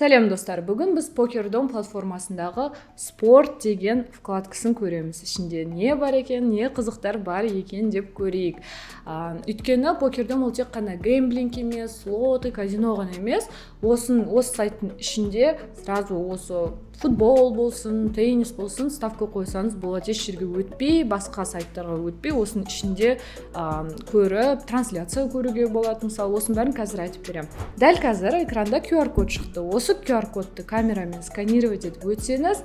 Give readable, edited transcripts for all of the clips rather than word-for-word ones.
Сәлем, достар! Бүгін біз Покердом платформасындағы «Спорт» деген вкладкасын көреміз. Ішінде не бар екен, не қызықтар бар екен деп көрейік. Өйткені Покердом ол тек қана гэмблинг емес, слоты, казино ғана емес. Осы сайттың ішінде сразу осы футбол болсын, теннис болсын, ставка қойсаңыз болады. Еш жерге өтпей, басқа сайттарға өтпей, осының ішінде көріп, трансляция көруге болады. Мысалы, осының бәрін қазір айтып беремін. Дәл қазір экранда QR код шықты. Осы QR кодты камерамен сканировать етіп өтсеңіз,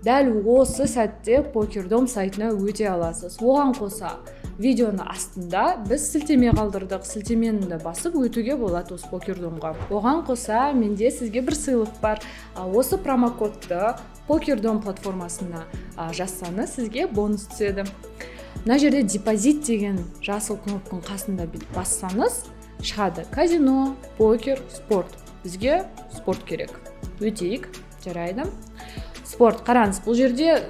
дәл осы сәтте Покердом сайтына өте аласыз. Оған қоса, видеоның астында біз сілтеме қалдырдық, сілтемені де басып өтуге болады осы Покердомға. Оған қоса, менде сізге бір сыйлық бар. Осы промокодты Покердом платформасына жазсаңыз, сізге бонус түседі. Мына жерде «Депозит» деген жасыл кнопканың қасында бүйтіп бассаңыз, шығады казино, покер, спорт. Бізге спорт керек, өтейік. Жарайды, спорт. Қараңыз, бұл жерде,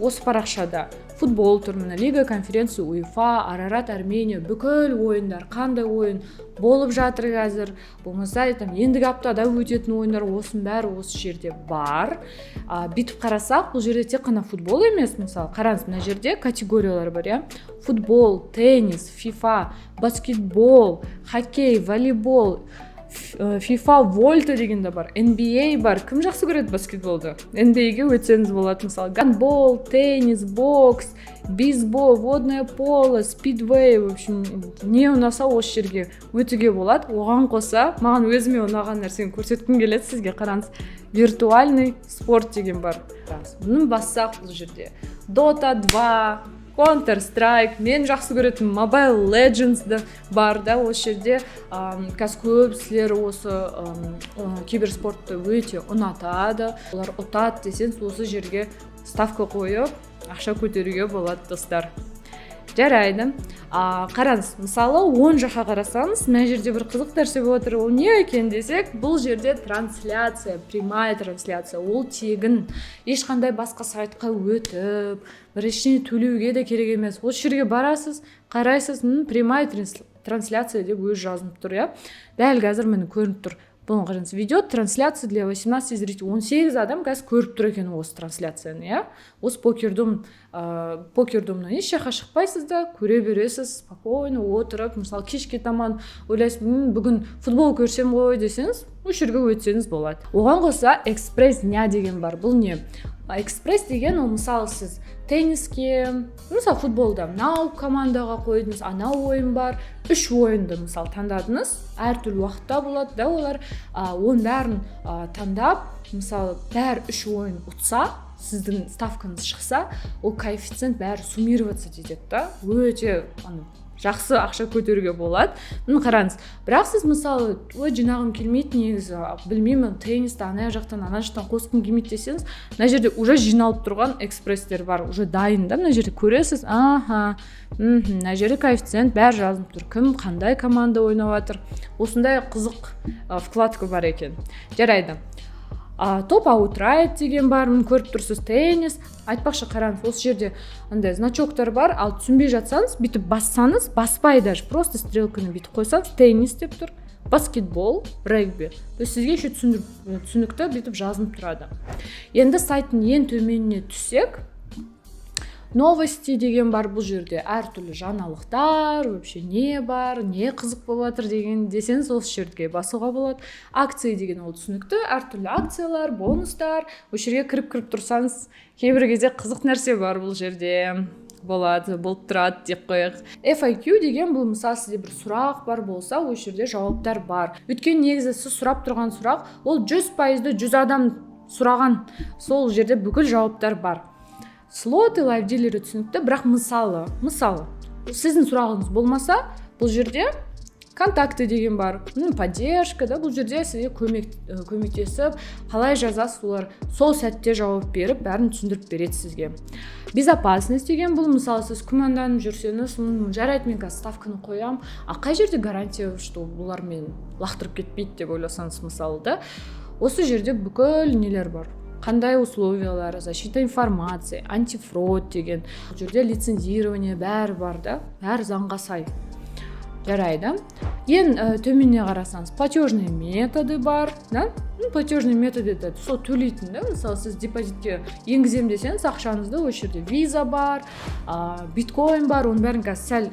осы парақшада футбол тұр. Міне, Лига конференция УЕФА, Арарат Армения, бүкіл ойындар, қандай ойын болып жатыр қазір, болмаса там ендігі аптада өтетін ойындар, осының бәрі осы жерде бар. Бүйтіп қарасақ, бұл жерде тек қана футбол емес. Мысалы, қараңыз, мына жерде категориялар бар, иә: футбол, теннис, ФИФА, баскетбол, хоккей, волейбол, ФИФА Вольта деген де бар, NBA бар. Кім жақсы көреді баскетболды, NBA-ге өтсеңіз болады. Мысалы, гандбол, теннис, бокс, бейсбол, водное поло, спидвей. В общем, не ұнаса, осы жерге өтуге болады. Оған қоса, маған өзіме ұнаған нәрсені көрсеткім келеді сізге. Қараңыз, «Виртуальный спорт» деген бар. Бұны бассақ, бұл жерде Dota 2, Counter Strike, мен жақсы көретін Mobile Legends да бар да осы жерде. Қазір көп кісілер осы киберспортты өте ұнатады. Олар ұтады десең, осы жерге ставка қойып, ақша көтеруге болады, достар. Жарайды, қараңыз, мысалы, оң жаққа қарасаңыз, мына жерде бір қызық нәрсе болып отыр. Ол не екен десек, бұл жерде трансляция, прямая трансляция. Ол тегін, ешқандай басқа сайтқа өтіп, бір ештеңе төлеуге де керек емес. Осы жерге барасыз, қарайсыз, «Прямая трансляция» деп өзі жазылып тұр, иә. Дәл қазір, міне, көрініп тұр. Бұны қараңыз: «Ведет трансляцию для 18 зрителей». 18 адам қазір көріп тұр екен осы трансляцияны, иә. Осы Покердомнан еш жаққа шықпайсыз да, көре бересіз спокойно отырып. Мысалы, кешке таман ойлайсыз: «Бүгін футбол көрсем ғой» десеңіз, осы жерге өтсеңіз болады. Оған қоса, «Экспресс дня» деген бар. Бұл не? Экспресс деген ол, мысалы, сіз тенниске, мысалы, футболда мынау командаға қойдыңыз, анау ойын бар, үш ойынды, мысалы, таңдадыңыз, әртүрлі уақытта болады да олар. Оның бәрін таңдап, мысалы, бәрі үш ойын ұтса, сіздің ставкаңыз шықса, ол коэффициент бәрі суммироваться етеді да, өте жақсы ақша көтеруге болады. Міне, қараңыз. Бірақ сіз, мысалы, «Ой, жинағым келмейді негізі, білмеймін, теннисті ана жақтан, ана жақтан қосқым келмейді» десеңіз, мына жерде уже жиналып тұрған экспресстер бар, уже дайын да. Мына жерде көресіз, аха, мына жерде коэффициент, бәрі жазылып тұр, кім қандай команда ойнап жатыр. Осындай қызық вкладка бар екен. Жарайды, «Топ аутрайт» деген бар. Міне, көріп тұрсыз, теннис. Айтпақшы, қараңыз, осы жерде андай значоктар бар. Ал түсінбей жатсаңыз, бүйтіп бассаңыз, баспай даже, просто стрелканы бүйтіп қойсаңыз, теннис деп тұр, баскетбол, регби. То есть сізге еще түсінікті бүйтіп жазылып тұрады. Енді сайттың ең төменіне түссек, «Новости» деген бар. Бұл жерде әртүрлі жаңалықтар, вообще не бар, не қызық болып жатыр деген десеңіз, осы жерге басуға болады. «Акции» деген ол түсінікті, әртүрлі акциялар, бонустар. Осы жерге кіріп тұрсаңыз, кейбір кезде қызық нәрсе бар бұл жерде, болады, болып тұрады деп қояйық. FAQ деген бұл, мысалы, сізде бір сұрақ бар болса, осы жерде жауаптар бар. Өйткені негізі сіз сұрап тұрған сұрақ ол 100%-ды 100 адам сұраған, сол жерде бүкіл жауаптар бар. Слоты, лайв дилері түсінікті. Бірақ мысалы, сіздің сұрағыңыз болмаса, бұл жерде «Контакты» деген бар, поддержка да. Бұл жерде сізге көмектесіп, қалай жазасыз, олар сол сәтте жауап беріп, бәрін түсіндіріп береді сізге. «Безопасность» деген бұл, мысалы, сіз күмәнданып жүрсеңіз: «Жарайды, мен қазір ставканы қоямын, а қай жерде гарантия, что бұлар мені лақтырып кетпейді?» деп ойласаңыз, мысалы да, осы жерде бүкіл нелер бар: қандай условиялар, защита информации, антифрод деген. Бұл жерде лицензирование, бәрі бар да, бәрі заңға сай. Жарайды, ең төменіне қарасаңыз, платежные методы бар да. Ну, платежный метод — это сол төлейтін да. Мысалы, сіз депозитке енгіземін десеңіз ақшаңызды, осы жерде Виза бар, биткоин бар. Оның бәрін қазір сәл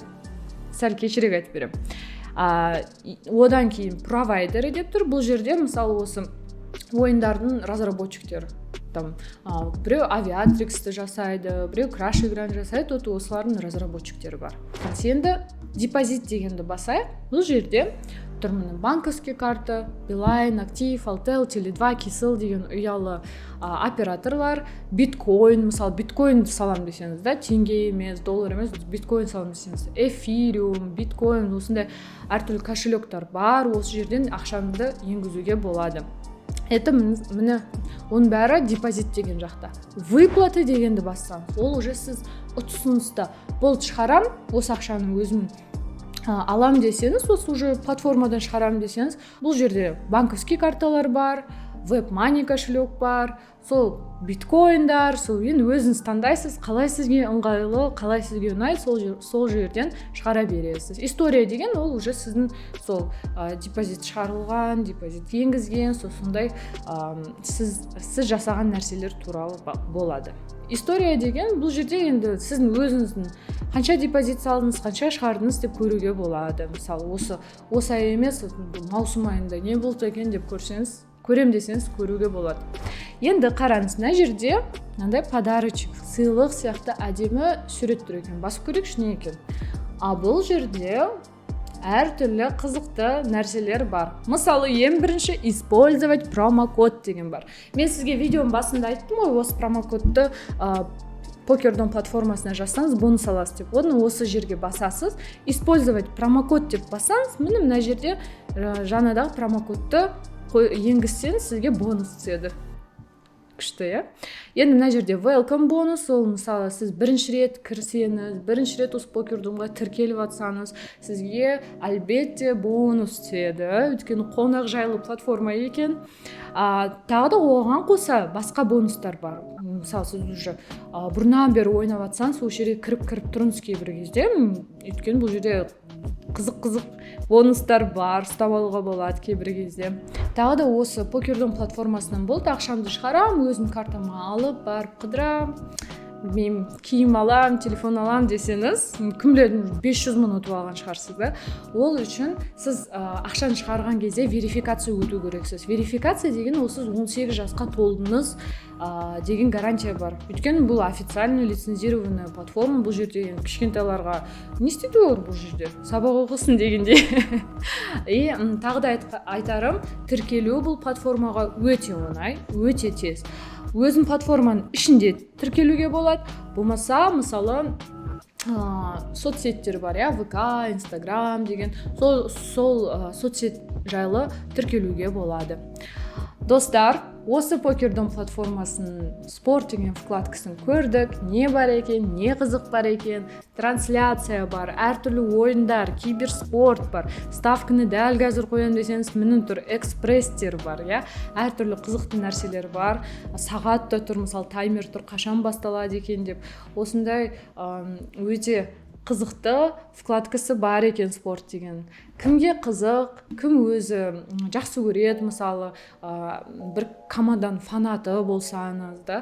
сәл кешірек айтып беремін. Одан кейін провайдеры деп тұр. Бұл жерде, мысалы, осы ойындардың разработчиктері там, біреу Авиатриксті жасайды, біреу Краш играны жасайды. Вот осылардың разработчиктері бар. Енді депозит дегенді басайық. Бұл жерде тұр, міне, банковский карта, Билайн, Актив, Алтел, Теле2, Кселл деген ұялы операторлар, биткоин. Мысалы, биткоин саламын десеңіз да, теңге емес, доллар емес, биткоин саламын десеңіз, эфириум, биткоин, осындай әртүрлі кошелектар бар. Осы жерден ақшаңызды енгізуге болады. Это міне, оның бәрі депозит деген жақта. Выплаты дегенді бассаңыз, ол уже сіз ұтысыңызды болды, шығарам, осы ақшаны өзім алам десеңіз, осы уже платформадан шығарамын десеңіз, бұл жерде банковский карталар бар, WebMoney кошелек бар, сол биткоиндар. Сол енді өзіңіз таңдайсыз, қалай сізге ыңғайлы, қалай сізге ұнайды, сол жерден шығара бересіз. История деген ол уже сіздің сол депозит шығарылған, депозит енгізген, сол сондай сіз жасаған нәрселер туралы болады. История деген бұл жерде енді сіздің өзіңіздің қанша депозит салдыңыз, қанша шығардыңыз деп көруге болады. Мысалы, осы ай емес, маусым айында не болды екен деп көрсеңіз, көрем десеңіз, көруге болады. Енді қараңыз, мына жерде мынандай подарочек, сыйлық сияқты әдемі сурет тұр екен. Басып көрейікші, не екен. А бұл жерде әртүрлі қызықты нәрселер бар. Мысалы, ең бірінші «Использовать промокод» деген бар. Мен сізге видеоның басында айттым ғой, осы промокодты Покердом платформасына жазсаңыз, бонус аласыз деп. Оны осы жерге басасыз, «Использовать промокод» деп бассаңыз, міне, мына жерде жаңадағы промокодты енгізсеңіз, сізге бонус түседі. Күшті, иә? Енді мына жерде welcome бонус. Ол, мысалы, сіз бірінші рет кірсеңіз, бірінші рет осы Покердомға тіркеліп жатсаңыз, сізге әлбетте бонус түседі, өйткені қонақжайлы платформа екен. Тағы да оған қоса басқа бонустар бар. Мысалы, сіз уже бұрыннан бері ойнап жатсаңыз, осы жерге кіріп кіріп тұрыңыз кейбір кезде, өйткені бұл жерде қызық қызық бонустар бар, ұстап алуға болады кейбір кезде. Тағы да осы Покердом платформасынан болды, ақшамды шығарамын, өзім картама алып барып қыдырамын, білмеймін, киім аламын, телефон аламын десеңіз, кім біледі, 500 мың ұтып алған шығарсыз да. Ол үшін сіз ақшаны шығарған кезде верификация өту керексіз. Верификация деген ол сіз 18 жасқа толдыңыз деген гарантия бар, өйткені бұл официально лицензированная платформа. Бұл жерде енді кішкентайларға не істейді олар бұл жерде, сабақ оқысын дегендей. И тағы да айтарым, тіркелу бұл платформаға өте оңай, өте тез. Өзің платформаның ішінде тіркелуге болады, болмаса, мысалы, соцсеттер бар, иә, ВК, Инстаграм деген, сол соцсет жайлы тіркелуге болады. Достар, осы Покердом платформасының спорт деген вкладкасын көрдік, не бар екен, не қызық бар екен. Трансляция бар, әртүрлі ойындар, киберспорт бар. Ставканы дәл қазір қоямын десеңіз, міне тұр, экспресстер бар, иә, әртүрлі қызықты нәрселер бар. Сағат та тұр, мысалы, таймер тұр, қашан басталады екен деп. Осындай өте қызықты вкладкасы бар екен спорт деген. Кімге қызық, кім өзі жақсы көреді, мысалы, бір команданың фанаты болсаңыз да,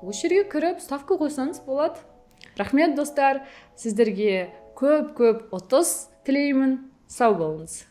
осы жерге кіріп, ставка қойсаңыз болады. Рахмет, достар, сіздерге көп көп ұтыс тілеймін. Сау болыңыз.